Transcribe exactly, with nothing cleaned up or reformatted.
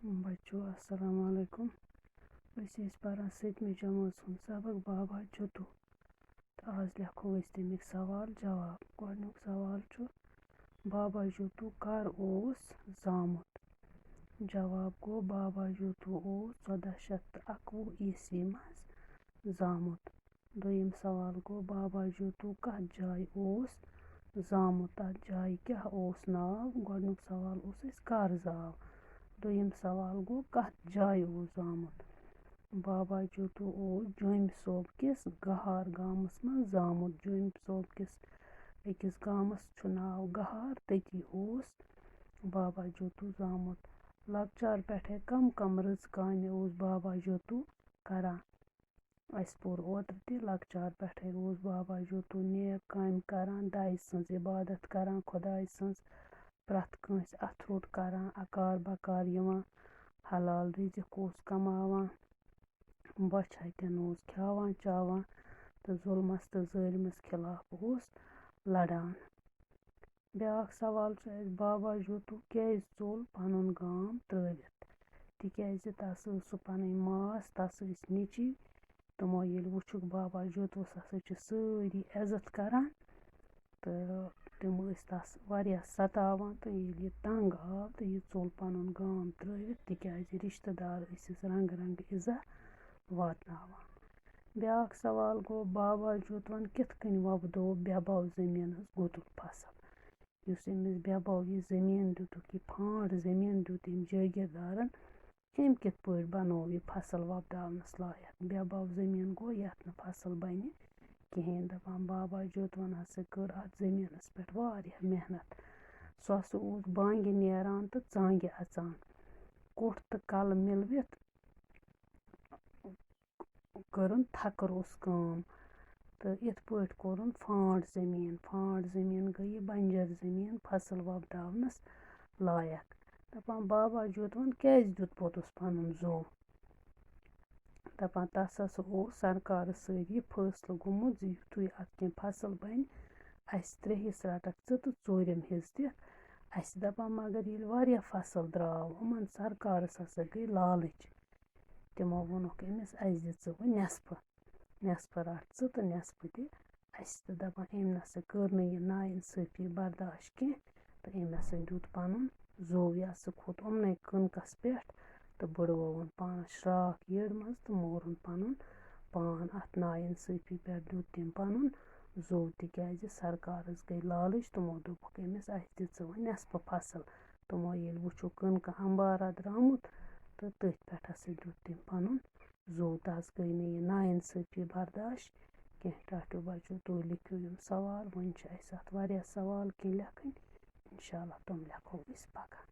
بچو، السلام علیکم۔ أسۍ ٲسۍ پران سٔتمہِ جمٲژ ہُنٛد سبق بابا جوتو۔ تہٕ آز لیکھو أسۍ تَمِکۍ سوال جواب۔ گۄڈٕنیُک سوال چھُ، بابا جوتو کر اوس زامُت؟ جواب گوٚو، بابا جوتو اوس ژۄداہ شیٚتھ تہٕ اَکوُہ عیسوی منٛز زامُت۔ دوٚیِم سوال گوٚو، بابا جوتو کَتھ جایہِ اوس زامُت؟ تَتھ جایہِ کیٛاہ اوس ناو؟ گۄڈٕنیُک سوال اوس اَسہِ، کَر زاو؟ دوٚیِم سوال گوٚو، کَتھ جایہِ اوس زامُت؟ بابا جوتو اوس جوٚمۍ صٲب کِس گہار گامَس منٛز زامُت۔ جوٚمۍ صٲب کِس أکِس گامَس چھُ ناو گہار، تٔتی اوس بابا جوتو زامُت۔ لۄکچار پٮ۪ٹھَے کَم کَم رٕژ کامہِ اوس بابا جوتو کران؟ اَسہِ پوٚر اوترٕ تہِ، لۄکچار پٮ۪ٹھَے اوس بابا جوتو نیک کامہِ کران، دَے سٕنٛز عبادت کران، خۄداے سٕنٛز پرٛٮ۪تھ کٲنٛسہِ اَتھٕ روٚٹ کران، اَکار بَکار یِوان، حلال رِزِق اوس کماوان، بۄچھِ ہَتٮ۪ن اوس کھیٛاوان چاوان تہٕ ظُلمَس تہٕ ظٲلمَس خلاف اوس لڑان۔ بیٛاکھ سوال چھُ اَسہِ، بابا جوتو کیٛازِ ژوٚل پَنُن گام ترٛٲوِتھ؟ تِکیٛازِ تَس ٲس سُہ پَنٕنۍ ماس، تَس ٲسۍ نیٚچِوۍ۔ تِمو ییٚلہِ وُچھُکھ بابا جوتوَس ہسا چھِ سٲری عزت کران، تہٕ تِم ٲسۍ تَس واریاہ ستاوان، تہٕ ییٚلہِ یہِ تنگ آو تہٕ یہِ ژوٚل پَنُن گام ترٛٲوِتھ، تِکیٛازِ رِشتہٕ دار ٲسِس رنگہٕ رنگہٕ اِزہ واتناوان۔ بیٛاکھ سوال گوٚو، بابا جوتوَن کِتھ کٔنۍ وۄپدوو بٮ۪باو زٔمیٖنَس گُتُل فصل؟ یُس أمِس بٮ۪باو یہِ زٔمیٖن دیُتُکھ، یہِ پھانٛٹ زٔمیٖن دیُت أمۍ جٲگیٖردارَن، أمۍ کِتھ پٲٹھۍ بنوو یہِ فصل وۄپداونَس لایق؟ بٮ۪باو زٔمیٖن گوٚو یَتھ نہٕ فصل بَنہِ کِہیٖنۍ۔ دَپان بابا جوتوَن ہسا کٔر اَتھ زٔمیٖنَس پٮ۪ٹھ واریاہ محنت۔ سُہ ہسا اوس بانٛگہِ نیران تہٕ ژانٛگہِ اَژان۔ کوٚٹھ تہٕ کَلہٕ مِلوِتھ کٔرٕن تھکہٕ روٚس کٲم۔ تہٕ یِتھ پٲٹھۍ کوٚرُن پھانٛٹ زٔمیٖن۔ پھانٛٹ زٔمیٖن گٔے یہِ بنجر زٔمیٖن فصل وۄپداونَس لایق۔ دَپان بابا جوتوَن کیٛازِ دیُت پوٚتُس پَنُن زوٚو؟ دَپان تَس ہسا اوس سرکارَس سۭتۍ یہِ فٲصلہٕ گوٚمُت زِ یُتھُے اَتھ کینٛہہ فصل بَنہِ، اَسہِ ترٛےٚ حِصہٕ رَٹَکھ ژٕ تہٕ ژوٗرِم حِصہٕ دِکھ اَسہِ۔ دَپان مگر ییٚلہِ واریاہ فصل درٛاو، یِمَن سرکارَس ہسا گٔے لالٕچ۔ تِمو ووٚنُکھ أمِس، اَسہِ دِ ژٕ وۄنۍ نٮ۪صفہٕ، نٮ۪صفہٕ رَٹ ژٕ تہٕ نٮ۪صفہٕ دِ اَسہِ۔ تہٕ دَپان أمۍ نہ سا کٔر نہٕ یہِ نااِنصٲفی برداش کینٛہہ، تہٕ أمۍ ہسا دیُت پَنُن زوٚو۔ یہِ ہسا کھوٚت یِمنٕے کٕنکَس پٮ۪ٹھ تہٕ بٕڑووُن پانَس شرٛاکھ یٔڑ منٛز تہٕ مورُن پَنُن پان اَتھ نااِنصٲفی پٮ۪ٹھ۔ دیُت تٔمۍ پَنُن زوٚو، تِکیٛازِ سرکارَس گٔے لالٕچ، تِمو دوٚپُکھ أمِس، اَسہِ دِ ژٕ وۄنۍ نٮ۪صفہٕ فصل۔ تِمو ییٚلہِ وُچھُکھ کٕنکہٕ اَمبارا درٛامُت، تہٕ تٔتھۍ پٮ۪ٹھ ہسا دیُت تٔمۍ پَنُن زوٚو۔ تَس گٔے نہٕ یہِ نااِنصٲفی برداش کینٛہہ۔ ٹاٹھیو بَچو، تُہۍ لیکھِو یِم سوال، وۄنۍ چھِ اَسہِ اَتھ واریاہ سوال کینٛہہ لیکھٕنۍ، اِنشاء اللہ تِم لیکھو أسۍ پَگاہ۔